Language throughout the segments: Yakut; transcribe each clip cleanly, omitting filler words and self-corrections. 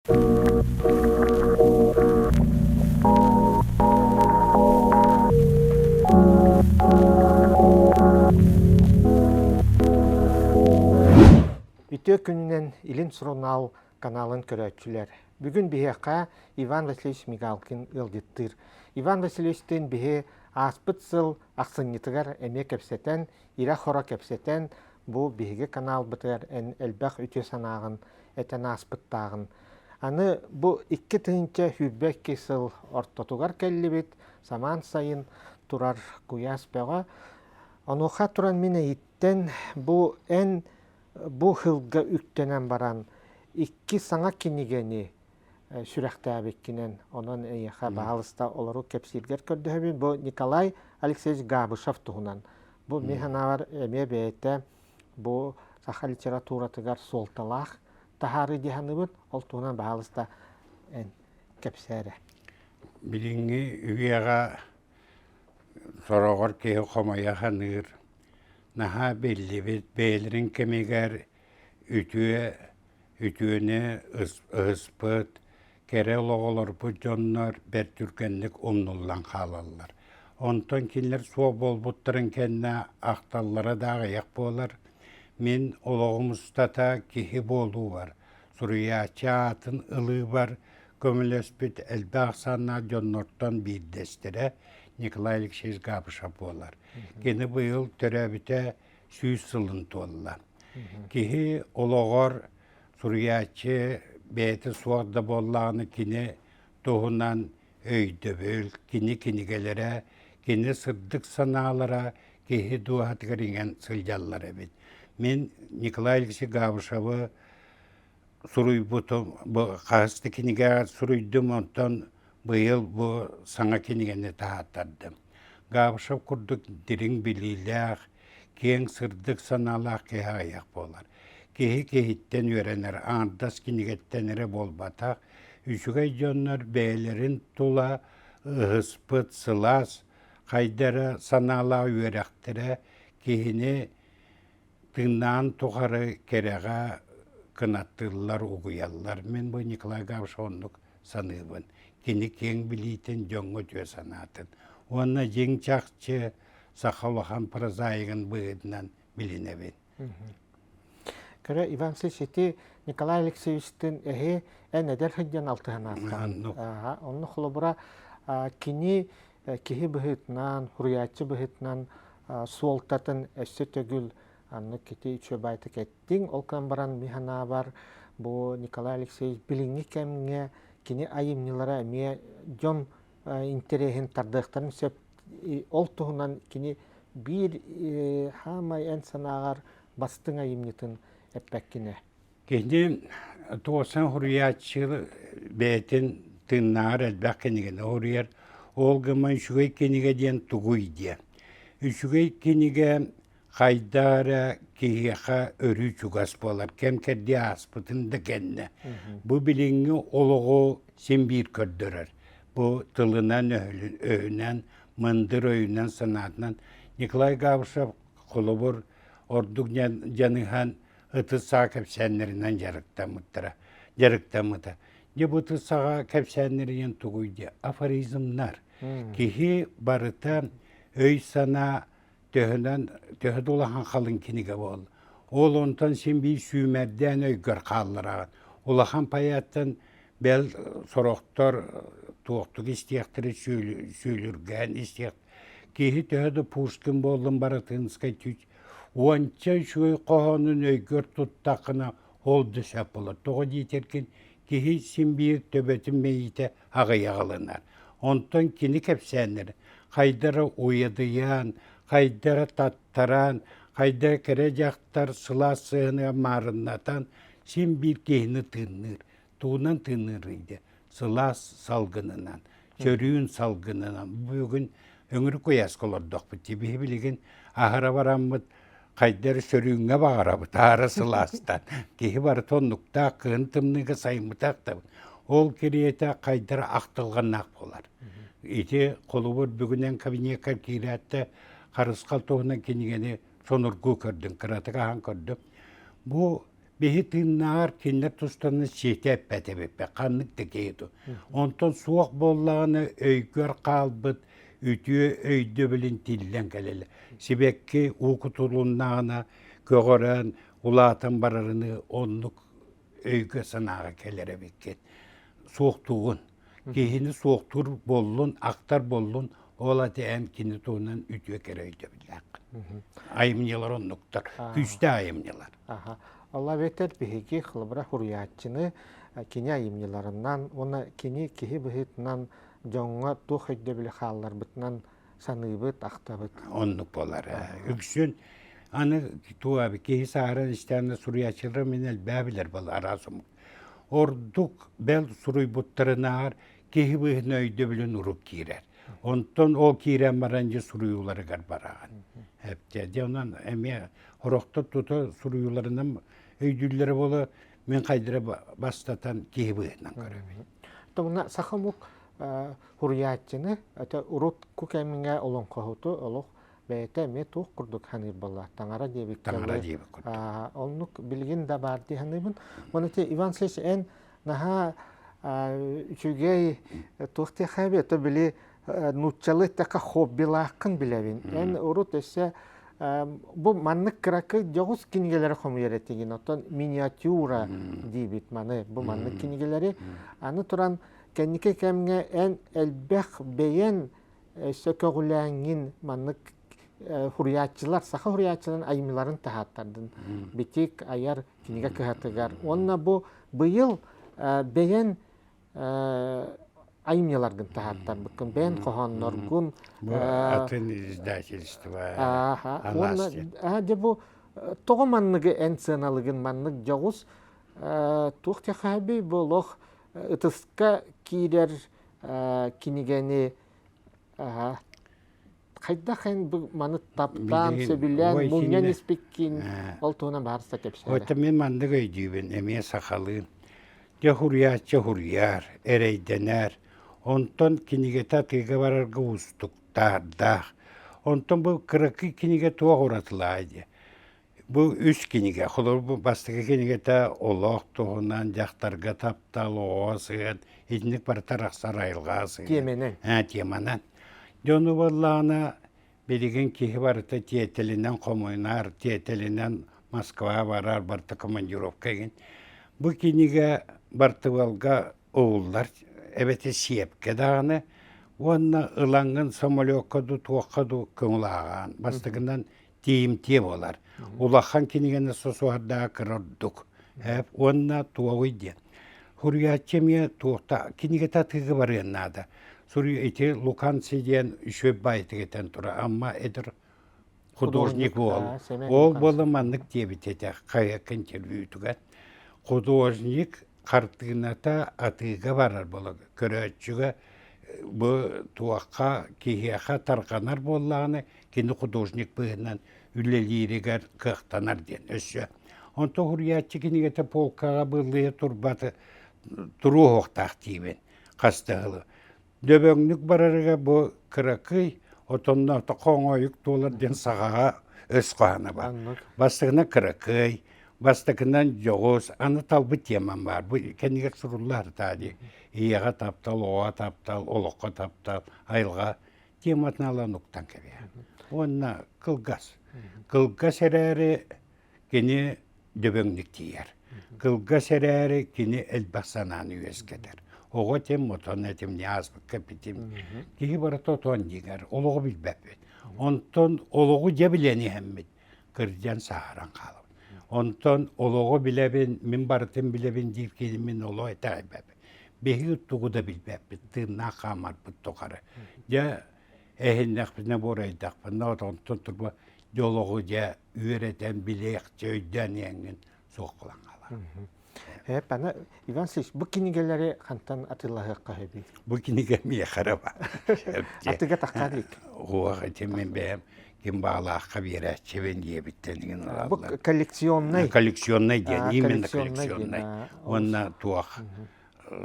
Үтүө күнүнэн Илин сурунаал каналын көрөөччүлэр. Бүгүн биһиэхэ Иван Васильевич Мигалкин ыалдьыттыыр. Иван Васильевичтыын биһи ааспыт сыл ахсынньытыгар эмиэ кэпсэтэн, ирэ-хоро кэпсэтэн, бу биһиги каналбытыгар эн элбэх үтүө санааҕын этэн ааспыттааҕын. Аны бу 2022 сыл ортотугар кэллибит, самаан сайын турар куйаас бөҕө. Онуоха туран мин эйиттэн бу эн бу сылга үктэнэн баран икки саҥа кинигэни сүрэхтээбиккинэн, онон эйиэхэ баһаалыста олору кэпсииргэр көрдөһөбүн. Бу Николай Алексеевич Габышев туһунан. Бу мин санаабар эмиэ бэйэтэ бу саха литературатыгар суолталаах таһаарыы дии саныыбын. Ол туһунан баһаалыста эн кэпсээ эрэ. Билиҥҥи үйэҕэ сороҕор киһи хомойо саныыр. Наһаа биллибит бэйэлэрин кэмигэр үтүө үтүөнү ыһыспыт, кэрэ олоҕу олорбут дьоннор бэрт түргэнник умнуллан хаалаллар. Онтон кинилэр суох буолбуттарын кэннэ ахталлара да аҕыйах буолар. Мин олоҕум устата киһи буолуубар, суруйааччы аатын ылыыбар көмөлөспүт элбэх ахсааннаах дьоннортон биирдэстэрэ Николай Алексеевич Габышев буолар. Кини быйыл төрөөбүтэ 100 сылын туолла. Киһи олоҕор суруйааччы бэйэтэ суох да буоллаҕына кини туһунан өйдөбүл, кини кинигэлэрэ, кини сырдык санаалара киһи дууһатыгар иҥэн сылдьаллар эбит. Мин Николай Алексеевич Габышевы суруйбутум, бу хаһыс да кинигэҕэ суруйдум, онтон быйыл бу саҥа кинигэни таһааттардым. Габышев курдук дириҥ билиилээх, киэҥ сырдык санаалаах киһи аҕыйах буолар. Киһи киһиттэн үөрэнэр, аҥардас кинигэттэн эрэ буолбатах, үчүгэй дьоннор бэйэлэрин тула ыһыспыт сылаас, хайда эрэ санаалаах үөрэхтэрэ киһини тыыннаан тухары кэрэҕэ кынаттыыллар, угуйаллар. Мин бу Николай Гаврилович оннук саныыбын. Кини киэҥ билиитин, дьоҥҥо үтүө санаатын. Уонна дьиҥ чахчы саха улахан прозаигын быһыытынан билинэбин. Көрө, Иван Васильевич, ити Николай Алексеевичтыын эһи эн эдэр сылдьан алтыһан аастаҕын. Онно холобура кини киһи быһыытынан, суруйааччы быһыытынан суолтатын өссө төгүл аннык ити үчүгэйдик эттиҥ. Ол гынан баран мин санаабар бу Николай Алексеевич билиҥҥи кэмҥэ кини айымньылара эмиэ дьон интэриэһин тардыахтарын сөп. Ол туһунан кини биир хаамай эн санааҕар бастыҥ айымньытын эппэккин ээ. Кини туосан суруйааччы бэйэтин тыыннааҕар элбэх кинигэни суруйар. Ол гынан үчүгэй кинигэ диэн тугуй диэн. Үчүгэй кинигэ хайдах эрэ киһиэхэ өрүү чугас буолар, кэм-кэрдии ааспытын да кэннэ. Бу билиҥҥи олоҕу син биир көрдөрөр. Бу тылынан, өһүнэн, мындыр өйүнэн, санаатынан Николай Габышев холобур ордук дьаныһан ытыс саҕа кэпсээннэринэн дьарыктаммыттара дьарыктаммыта. Дьэ бу ытыс саҕа кэпсээннэринэн тугуй диэ афоризмнар. Киһи барыта өй-санаа төһөнөн төһө да улахан халыҥ кинигэ буолла. Ол онтон син биир сүүмэрдээн өйгөр хааллараҕын. Улахан поэттан бэл сорохтор туохтук истиэхтэри сүүлүргээн истиэх киһи төһө да Пушкин буоллун Баратынскай түч уонча үчүгэй хоһоонун өйгөр туттаххына ол да сөп буолар. Тоҕо диэтэргин киһи син биир төбөтүн мэйиитэ аҕыйах ылынар. Онтон кини кэпсээннэр хайдара уйадыйан, хайдара таттаран, хайдара кэрэ дьахтар сылаас сыһыаныгар маарыннатан син биир киһини тыынныыр. Тугунан тыынныырый диye сылаас салгынынан, сөрүүн салгынынан. Бүгүн өҥүрүк куйааска олордохпут дии. Биһи билигин аһара бараммыт хайдары сөрүүҥҥэ баҕарабыт аара сылаастан. Киһи барыта оннуктаах кыһын тымныыга сайыммытах да ол кириэтэ хайдара ахтылҕаннаах буолар. Ити холобур бүгүнэн кабинекка киирээттэ Харысхал туһунан кинигэни сонургуу көрдүм, кыратык аһан көрдүм. Бу Биһи тыыннааҕар кинилэр тустарынан сиэтэ эппэт эбиппит, ханнык да киһи ту. Онтон суох буоллаҕына өйгөр хаалбыт үтүө өйдөбүлүн тиллэн кэлэлэ. Сибэкки уу кутулуннаҕына көҕөрөн, улаатан барарыныы оннук өйгө-санааҕа кэлэр эбиккин. Суохтуугун. Киһини суохтуур буоллун, ахтар буоллун, ол аты эн кини туһунан үтүө кэрэ өйдөбүллээххин. Айымньылар оннуктар, күүстээх айымньылар. Аха. Ол эбэтэр биһиги холобура суруйааччыны кини айымньыларынан уонна кини киһи быһыытынан дьоҥҥо туох өйдөбүлү хаалларбытынан саныыбыт, ахтабыт. Оннук буолар. Үксүн аны туга киһи сааһыран истэҕинэ суруйааччылар мин элбээ билэр буолар араас омук. Ордук бэл суруйбуттарынааҕар киһи быһыытынан өйдөбүлүн урук киирэр. Онтон ол киирэн баран дьэ суруйууларыгар бараҕын. Эптэ. Дьэ онон эмиэ сорохтор тута суруйууларынан өйдүүллэрэ буола мин хайдара бастатан киһи быһыытынан көрөбүн. Тобуна саха омук суруйааччыны это урут ку кэмҥэ олоҥхоһуту олох бэйэтэ эмиэ туох курдук саныыр буолла таҥара диэбит таҥара диэбит курдук оннук билигин да баар дии саныыбын уонна ити Иван Сеч эн наһаа үчүгэй туох диэхэ то били нууччалыы эттэххэ хоббилааххын билэбин эн урут өссө бу маннык кыракый дьоҕус кинигэлэри хомуйар этигин оттон миниатюра диибит маны бу маннык кинигэлэри аны туран кэнники кэмҥэ эн элбэх бэйэн өссө көҕүлээҥҥин маннык суруйааччылар саха суруйааччыларын айымньыларын таһааттардын битик айар кинигэ кыһатыгар уонна бу быйыл бэйэн айымньыларгын таһааттарбыккын бэйэн хоһоонноргун атын издательство уонна дьэ бу тоҕо манныгы эн сыаналыгын маннык дьоҕус туох диэххэ бу олох ытыска киирэр кинигэни хайдах эн бу маны таптаан, сөбүлээн, мунньан испиккин ол туһунан баарса кэпсээн. Оттон мин маннык өйдүүбүн, эмиэ сахалыы. Дьэ хуруйааччы хуруйаар, эрэйдэнээр. Онтон кинигэтэ атыыга барарга уустуктардаах. Онтон бу кыракый кинигэ туох уратылаай диye. Бу үс кинигэ, холобур бу бастакы кинигэтэ олох туһунан, дьахтарга таптал, оҕо сыһыан, итинник барыта арахсар айылҕа сыһыан. Тиэмэнэн. Ээ, тиэмэнэн. Дьону буоллаҕына билигин киһи барыта тиэтэлинэн хомуйунар, тиэтэлинэн Москва барар, барыта командировка игин. Бу кинигэ бартыбыалга угуллар эбэтэр сиэпкэ даҕаны уонна ылаҥҥын самолекка дуу туохха дуу көҥүл ааҕаҕын. Бастакынан тиийимтиэ буолар. Улахан кинигэни сосуһардааҕа кыра ордук. Уонна туоҕуй диэн. Суруйааччы эмиэ туохта кинигэтэ атыыга барыан наада. Суруй ити Луканси диэн үчүгэй баайытык этэн турар. Амма эдэр художник уол. Ол буола маннык диэбит этэ хайакка интервьютугар. Художник хартыыната атыыга барар буола көрөөччүгэ бу туохха киһиэхэ тарҕанар буоллаҕына кини художник быһыытынан үлэлииригэр кыахтанар диэн өссө онтон суруйааччы кинигэтэ полкаҕа быллыйа турбаты туруоһуохтаах диибин хас да сылы Дөбөҥнүк барарыгар бу кыракый отонноото хоҥоойук туолар диэн саҕаҕа өс хоһооно бар. Бастакынан кыракый, бастакынан дьоҕус, аны талбыт темам баар. Бу кэннигэр суруллар таа дии. Ийэҕэ таптал, оҕоҕо таптал, олоххо таптал, айылҕа тематын ылан уктан кэбиһэр. Уонна кылгас. Кылгас эрээри кини дөбөҥнүк тиийэр. Кылгас эрээри кини элбэх санааны үөскэтэр. Оҕо этим, отон этим, не ааспыкка эппитим. Киһи барыта отон дьиҥэр, олоҕу билбэппит. Онтон олоҕу дьэ билэн иһэммит, кырдьан сааһыран хаалабыт. Онтон олоҕу билэбин, мин барытын билэбин диир киһи мин олох итэҕэйбэппин. Биһиги тугу да билбэппит, тыыннаах хаамарбыт тухары. Дьэ, эһиннэхпинэ буорайдахпына, отонтон турба дьэ олоҕу дьэ үөрэтэн билиэхчэ өйдөөн иһэҥҥин суох буолан хаалар. Эп, аны Иван Сергеевич, бу кинигэлэри хантан атыылаһыахха сөбүй? Бу кинигэ миэхэ эрэ баар. Атыга таххаар илик. Уох, ити мин бэйэм ким баалаахха биэрээччибин диэбиттэн иҥин ылаллар. Бу коллекционнай. Коллекционнай диэн, именно коллекционнай. Уонна туох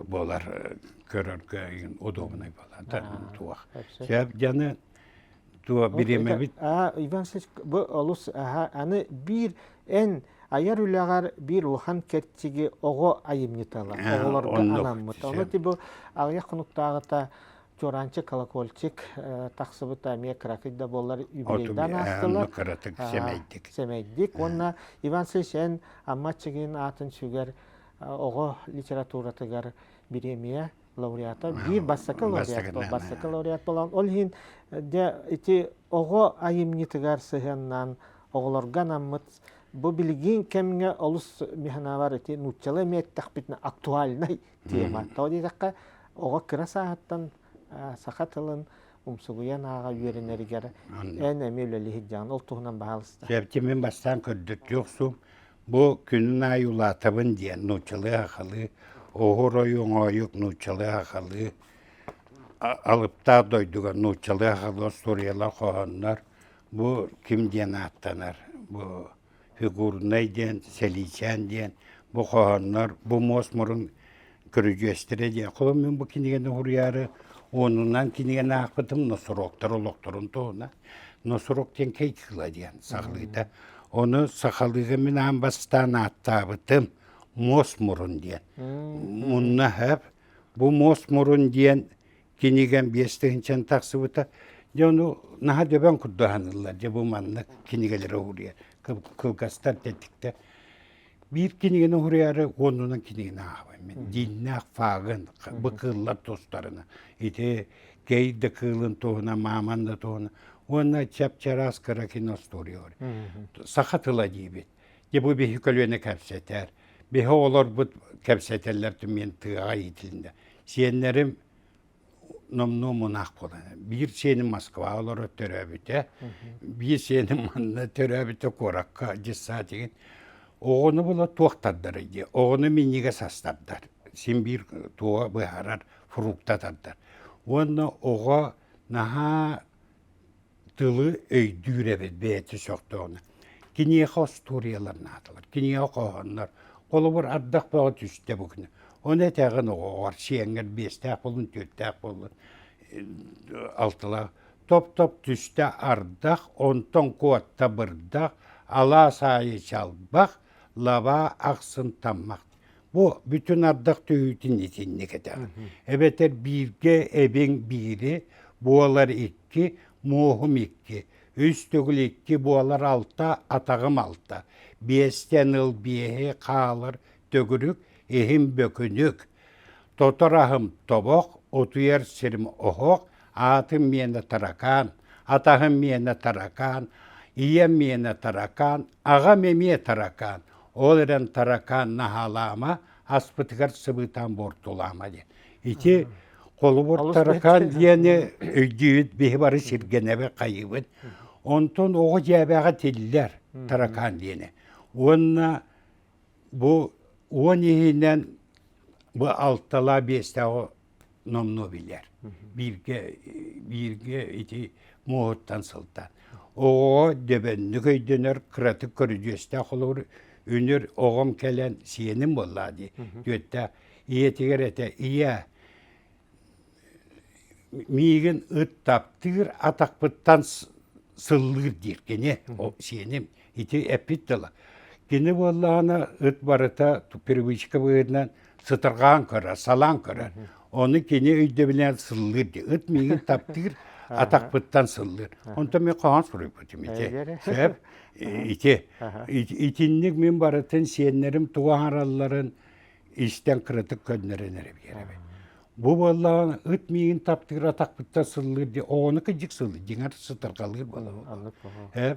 буолар көрөргө удобнай буолар. Туох. Сөп дьаны туо бириэмэбит Иван Васильевич, бу олус аны биир эн. айар үлэҕэр биир улахан кэрчиги оҕо айымньыта ылар, оҕолорго анаммыт. Ону бу аҕыйах хонуктааҕыта Чуораанчык колокольчик тахсыбыта эмиэ кыракый да буоллар юбилейдаан аастылар. Кыратык сэмэйдик. Сэмэйдик. Уонна Иван Сысен Амма Аччыгыйын аатын сүгэр оҕо литературатыгар бириэмийэ лауреата биир бастакы лауреат бастакы лауреат буолан ол иһин дьэ ити оҕо айымньытыгар сыһыаннаан оҕолорго анаммыт бу билигин кэмҥэ олус миһанаабар ити нууччалыы эмиэ эттэхпитинэ актуальнай тема. Тоҕо диэтэххэ, оҕо кыра сааһыттан саха тылын умсугуйан ааҕа үөрэнэригэр эн эмиэ үлэлиһит дьаҕын ол туһунан баһаалыста. Сөпчи мин бастаан көрдөртүөх сум бу күнүн аайы улаатабын диэн нууччалыы сахалыы оһур ойуу оҥоойук нууччалыы сахалыы алыптаах дойдуга нууччалыы сахалыы остуоруйалар хоһооннор бу ким диэн ааттанар бу фигурнай диэн, сэлиичээн диэн бу хоһооннор, бу муос мурун көрүдьүөстэрэ диэн. Холобур, мин бу кинигэни суруйаары уонунан кинигэни аахпытым носорогтар олохторун туһунан. Носорог диэн кэй кыыла диэн сахалыыта. Ону сахалыыга мин аан бастаан ааттаабытым муос мурун диэн. Мунна хөп. Бу муос мурун диэн кинигэм 5000 тахсыбыта. Дьэ ону наһаа дөбөҥ курдук аһаныллар. Дьэ бу маннык кинигэлэри уһуруйар. Кылгастар тэтиктэр. Биир кинигэни уһуруйаары уонунан кинигэни ааҕабын мин. Диннээх фаагын, бу кыыллар тустарына. Ити кей да кыылын туһунан, мааман да туһунан. Уонна чап-чараас кыра кино остуоруйа Саха тыла диибит. Дьэ бу биһи көлүөнэ кэпсэтэр. Биһи оҕолорбут кэпсэтэллэр түмэн тыаҕа иитилиннэ. Сиэннэрим номнуо мунаах буолан. Биир сиэним Москваҕа олорор төрөөбүтэ, биир сиэним манна төрөөбүтэ куоракка детсадигын. Оҕону була туох тардарый диye. Оҕону минньигэс ас тардар. Син биир туоҕа быһаарар фрукта тардар. Уонна оҕо наһаа тылы өйдүүр эбит бэйэтэ сөхтөҕүнэ. Киниэхэ остуоруйалар наадалар, киниэхэ хоһооннор. Холобур, ардах бөҕө түстэ бу күнү. Ону этэҕин оҕоҕор, сиэҥҥэр биэстээх буоллун, түөртээх буоллун, алталаах. Топ-топ түстэ ардах, онтон куотта бырдах, алаас аайы чалбах, лабаа ахсын таммах. Бу бүтүн ардах түһүүтүн итинник этэҕин. Эбэтэр бииргэ эбиҥ биири, буолар икки, муоһум икки, үс төгүл икки буолар алта, атаҕым алта, биэстэн ыл биэһи хаалар төгүрүк, иһим бөкүнүк, тотор аһым тобох, утуйар сирим оһох, аатым миэнэ таракаан, атаһым миэнэ таракаан, ийэм миэнэ таракаан, аҕам эмиэ таракаан, ол эрэн таракаан наһаалаама, аспытыгар сыбыытаан буортулаама диэн. Ити холобур таракаан диэни өйдүүбүт биһи бары сиргэнэбит хайыыбыт. Онтон оҕо дьээбэҕэ тиллэр таракаан диэни. Уонна бу уон иһинэн бу алталаа биэстээх номнуо билэр. Бииргэ бииргэ ити муоһуттан сылтаан. Оҕоҕо дөбөннүк өйдөнөр, кыратык көрүдьүөстээх холобур үнүр оҕом кэлэн сиэним буоллаа дии. Түөттээх ийэтигэр этэ, ийээ, миигин ыт таптыыр атахпыттан сыллыыр диир кини сиэним ити эппит тыла. Кини буоллаҕына ыт барыта привычка быһыытынан сытырҕаан көрөр, салаан көрөр. Ону кини өйдөбүлүнэн сыллыыр дии. Ыт миигин таптыыр, атахпыттан сыллыыр. Онтон мин хоһоон суруйбутум ити. Сөп. Ити. Итинник мин барытын сиэннэрим тугу аһаралларын истэн кыратык көннөрөн эрэ биэрэбин. Бу буоллаҕына ыт миигин таптыыр атахпыттан сыллыыр дии оҕону кыдьык сыллыыр дьиҥэр сытырҕалыыр буолар. Э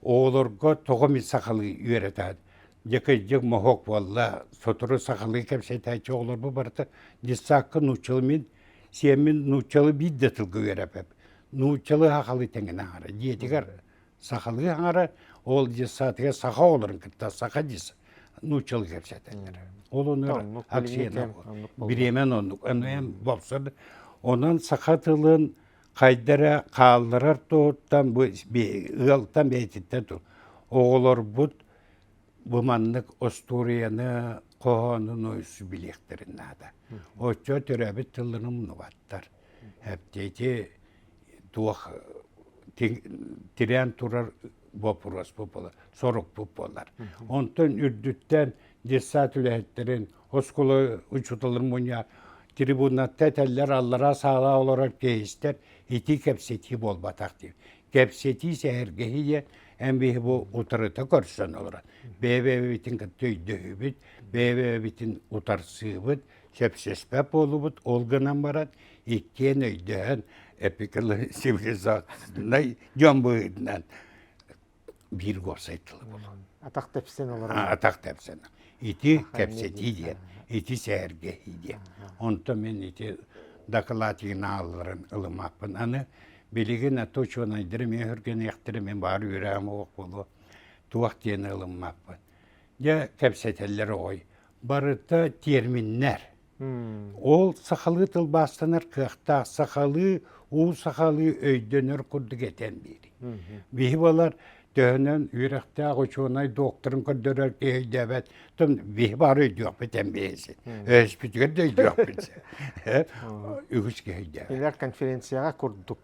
оҕолорго тоҕо мин сахалыы үөрэтээт дьэ кыдьык моһуок буолла сотору сахалыы кэпсэтээччи оҕолорбут барыта детсадка нууччалыы мин сиэммин нууччалыы биир да тылга үөрэпэп нууччалыы сахалыы тэҥинэ аҥара дьиэтигэр сахалыы аҥара ол детсадыгар саха оҕолорун кытта саха дьиз нууччалыы кэпсэтэллэр ол ону аксиена бириэмэн оннук эн бопсор онон саха тылын хайда эрэ хаалларар туһуттан бу ыалтан бэйэтиттэн оҕолорбут бу маннык остуоруйаны хоһоонун ойусу билиэхтэрин наада. Оччо төрөөбүт тылларын умнубаттар. Эптиэти туох тирээн турар. боппуруоспут буолар, сорукпут буолар. Онтон үрдүттэн детсад үлэһиттэрин, оскуола учууталларын мунньа трибунатта этэллэр, аллараа саала олорор киһистэр ити кэпсэтии буолбатах диир. Кэпсэтии сэһэргэһии диэн эн биһи бу утарыта көрсөн олорон бэйэ-бэйэбитин кытта өйдөһүбүт, бэйэ-бэйэбитин утарсыыбыт, сөпсөспөт буолубут, ол гынан баран иккиэн өйдөһөн цивилизационнай дьон быһыытынан биир уопсай тылы булан. Атах тэпсэн олорон. Атах тэпсэн. Ити кэпсэтии диэн, ити сэһэргэһии диэн. Онтон мин ити дакылаатыгын аалларын ылымаппын. Аны билигин аты учуонайдары эмиэ өһүргэниэхтэрэ, мин баар үөрэҕим оҕох буолуо, туох диэн ылыммаппын. Дьэ, кэпсэтэллэр оҕой. Барыта терминнэр. Ол сахалыы тылбаастанар кыахтаах, сахалыы, уу сахалыы өйдөнөр курдук этэн биэрий. Биһи балар төһөнөн үөрэхтээх учуонай докторын көрдөрөр киһи өйдөөбөт, биһи бары өйдүөхпүт эн биһиси. Өспүтүгэр да өйдүөхпүт. Үгүс киһи өйдөөбөт. Кинилэр конференцияҕа курдук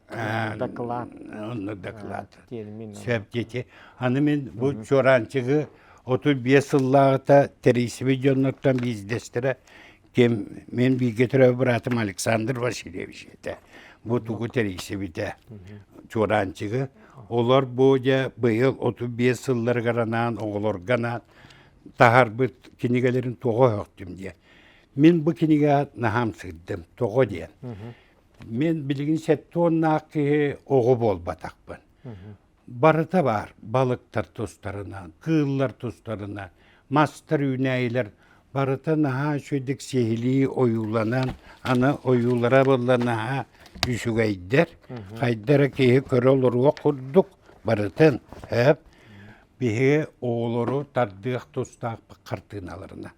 доклад. Онно доклад. Сөп диэти. Аны мин бу чуораанчыгы 35 сыллааҕыта тэрийсибит дьоннортон биирдэстэрэ ким мин бииргэ төрөөбүт быраатым Александр Васильевич этэ. Бу тугу тэрийсибитэ Чуораанчыгы. Олор бу дьэ быйыл 35 сылларыгар анаан оҕолорго анаан таһаарбыт кинигэлэрин тоҕо өһөхтүм диэн. Мин бу кинигэ наһаам сырдым. Тоҕо диэн. Мин билигин сэттэ уоннаах киһи оҕо буолбатахпын. Барыта баар балыктар тустарынан, кыыллар тустарынан, мастар, үүнээйилэр барыта наһаа үчүгэйдик сиһилии ойууланан, аны ойуулара буолла наһаа үчүгэйдэр, хайда эрэ киһи көрө олоруох курдук барытын һээп биһиги оҕолору тардыах тустаахпыт хартыыналарына.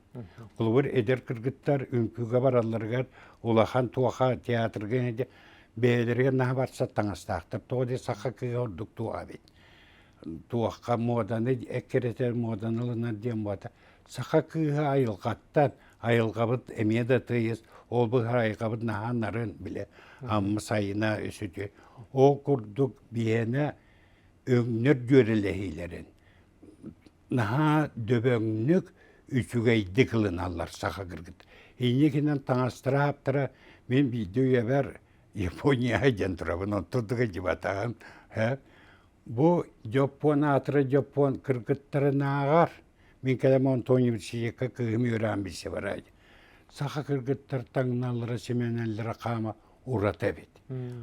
Холобур, эдэр кыргыттар үҥкүүгэ баралларыгар улахан туоха театрга бэйэлэригэр наһаа барсар таҥастаахтар. Тоҕо диэн саха кыыһа ордук туоха эбит. Туохха муоданы эккирэтэр, муоданы ылынар диэн буолта. Саха кыыһа айылҕаттан, айылҕабыт эмиэ да тыйыс, ол быһар айылҕабыт наһаа нарын бile Амма сайына үсүтү. Ол курдук биһиэнэ өҥнөр дьүөрэлэһиилэрин наһаа дөбөҥнүк, үчүгэйдик ылыналлар саха кыргыт. Инникинэн таҥастара-хаптара мин биирдэ үйэбэр Япония диэн турабын, онтон да дьыбатаҕым. Бу дьоппуон аатыра дьоппуон кыргыттарынааҕар мин кэлэм онтон университекка кыыһым үөрэҕин билсэ бараайы. Саха кыргыттар таҥналлара, симэнэллэрэ хаама ураты эбит.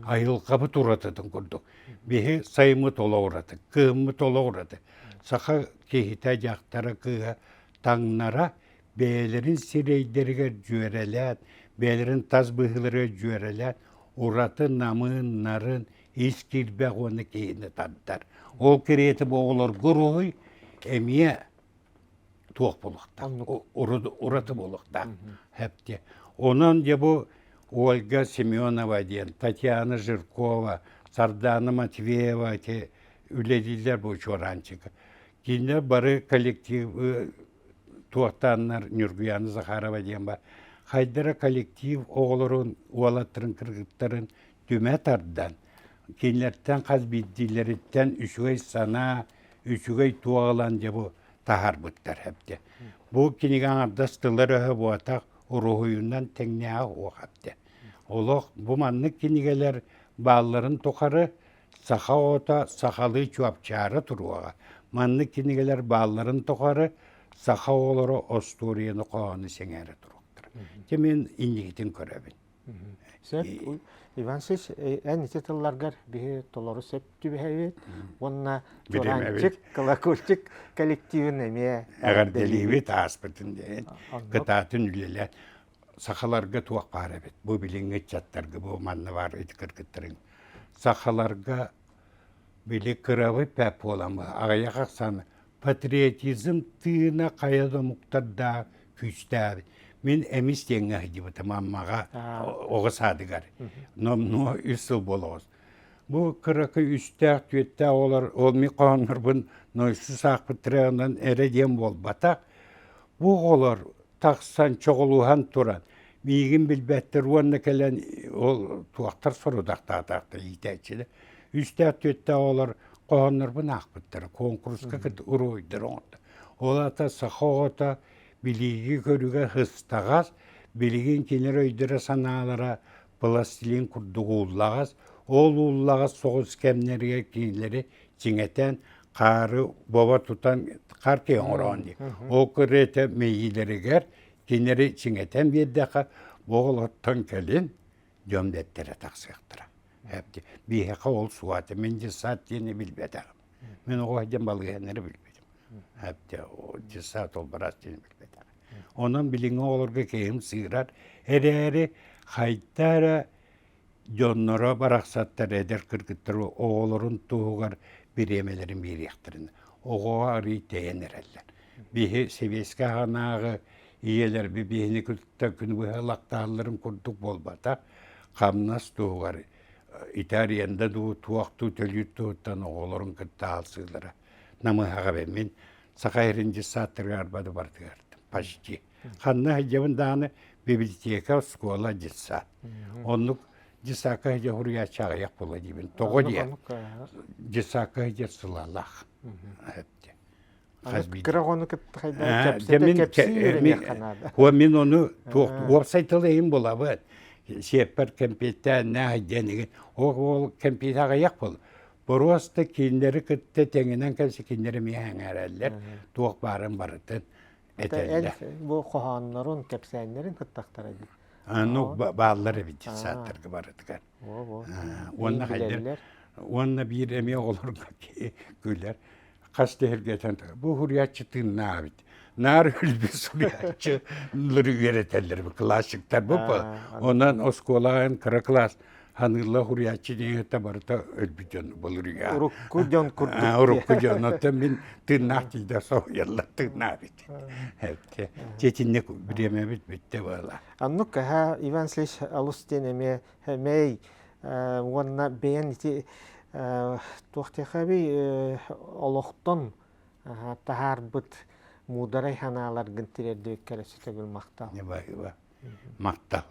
Айылҕабыт уратытын курдук. Биһи сайыммыт олох ураты, кыһыммыт олох ураты. Саха киһитэ, дьахтара, кыыһа таҥнара бэйэлэрин сирэйдэригэр дьүөрэлээн, бэйэлэрин тас быһыыларыгар дьүөрэлээн ураты намыын, нарын, ис киирбэх уонна киһини тардар. Ол кэриэтэ бу оҕолорго уруһуй эмиэ туох буолуохтаах, ураты буолуохтаах хэпти. Онон дьэ бу Ольга Семенова диэн, Татьяна Жиркова, Сардана Матвеева ити үлэлииллэр бу чуораанчыка. Кинилэр бары коллектив туохтааннар Нюргуяна Захарова диэн бар. Хайдара коллектив оҕолорун, уолаттарын, кыргыттарын түмэ тардан, кинилэртэн хас биирдиилэриттэн үчүгэй санаа, үчүгэй туох ылан дьэ бу таһаарбыттар эбитэ. Бу кинигэ аҥардас тылар-өһө буотах уруһуйунан тэҥнээҕэ уох эбитэ. Олох бу маннык кинигэлэр баалларын тухары саха оҕото сахалыы чуопчаара туруоҕа. Маннык кинигэлэр баалларын тухары саха оҕолоро остуоруйаны хоһоону сэҥээрэ туруохтара. Дьэ мин инникитин көрөбүн. Сөп. Иван Сич, эн ити тылларгар биһи толору сөп түбэһэбит уонна Чуораанчык, Колокольчик коллективин эмиэ эҕэрдэлиибит ааспытын диэн кытаатын үлэлээн сахаларга туох баар эбит бу билиҥҥи ыччаттарга бу манна баар ити кыргыттарыҥ сахаларга били кырабый пэп буолан аҕыйах ахсаан патриотизм тыына хайа да омуктардаах күүстээбит. Мин эмис диэҥҥэ сылдьыбытым Аммаҕа оҕо саадыгар. Номнуо үс сыл буолаҕыс. Бу кыракый үстээх, түөртээх оҕолор ол мин хоһооннорбун нойсу саахпыттарынан эрэ диэн буолбатах. Бу оҕолор тахсан чоҕулуһан туран миигин билбэттэр уонна кэлэн ол туохтар сорудахтаатахтар иитээччилэр. Үстээх, түөртээх оҕолор Хоһооннорбун аахпыттара, куонкуруска кытта уруһуйдары оҥордо. Ол аата саха оҕото билиигэ-көрүүгэ сыстаҕас, билигин кинилэр өйдөрө-санаалара пластилин курдук ууллаҕас, ол ууллаҕас соҕус кэмнэригэр кинилэри чиҥэтэн, хаары боба тутан хаар киһи оҥороон дии. Ол кырыата мэйиилэригэр кинилэри чиҥэтэн биэрдэххэ, бу оҕолортон кэлин дьон бэртэрэ тахсыахтара. Биһиэхэ ол суота мин десант диэни билбэтэҕим. Мин оҕо сылдьан балыыһаннары билбитим. Десант ол быраас диэни билбэтэҕим. Онон билиҥҥи оҕолорго киһим сыырар эрээри хайда эрэ дьонноро барахсаттар эдэр кыргыттар оҕолорун туһугар бириэмэлэрин биэриэхтэрин оҕоҕо арыый тэйэн эрэллэр. Биһи сэбиэскэй аҕанааҕы ийэлэрбит биһини кытта күнү быһа ылахтаһалларын курдук буолбатах. Хамнас туһугар ити аренда дуу, туох дуу төлүүр туһуттан оҕолорун кытта аалсыылара намыһаҕа эбит. Мин Саха сирин детсадтарыгар арбады барытыгар почти. Ханна сылдьабын даҕаны библиотека, оскуола, детсад. Оннук детсадка сылдьа суруйааччы аҕыйах буолла диибин. Тоҕо диэн детсадка сылдьар сылаалаах. Кыра оҕону кытта хайдах кэпсэтэ кэпсии үөрэниэххэ наада. Уо мин ону туох уопсай тыл иһин булабыт. Сиэппэр кэмпиэттээн наа диэн игин ол ол кэмпиэт аҕыйах буол. Боруоста кинилэри кытта тэҥинэн кэлси кинилэри эмиэ эҥээрэллэр. Туох баарын барытын этэллэр. Бу хоһооннорун, кэпсээннэрин кыттахтара дии. Ну бааллар эбит детсадтарга барытыгар. Уонна хайдах уонна биир эмиэ оҕолорго күлэр хас тэһиргэтэн бу суруйааччы тыыннаах эбит наар өлбүт суруйааччы үөрэтэллэр классиктар бу онон оскуолаҕа кыра класс ханыылла суруйааччы диэн барыта өлбүт дьон былырыга урукку дьон курдук урукку дьон оттон мин тыыннаах тиийдэ соһуйаллар тыыннаах эбит Тетинник бириэмэбит бүттэ буола. Оннук Иван Васильевич алус диэн эмиэ мэй уонна бэйэн ити туох диэхэбий олохтон таһаарбыт муударай санааларгын тириэрдибиккэр өссө төгүл махтал. Махтал.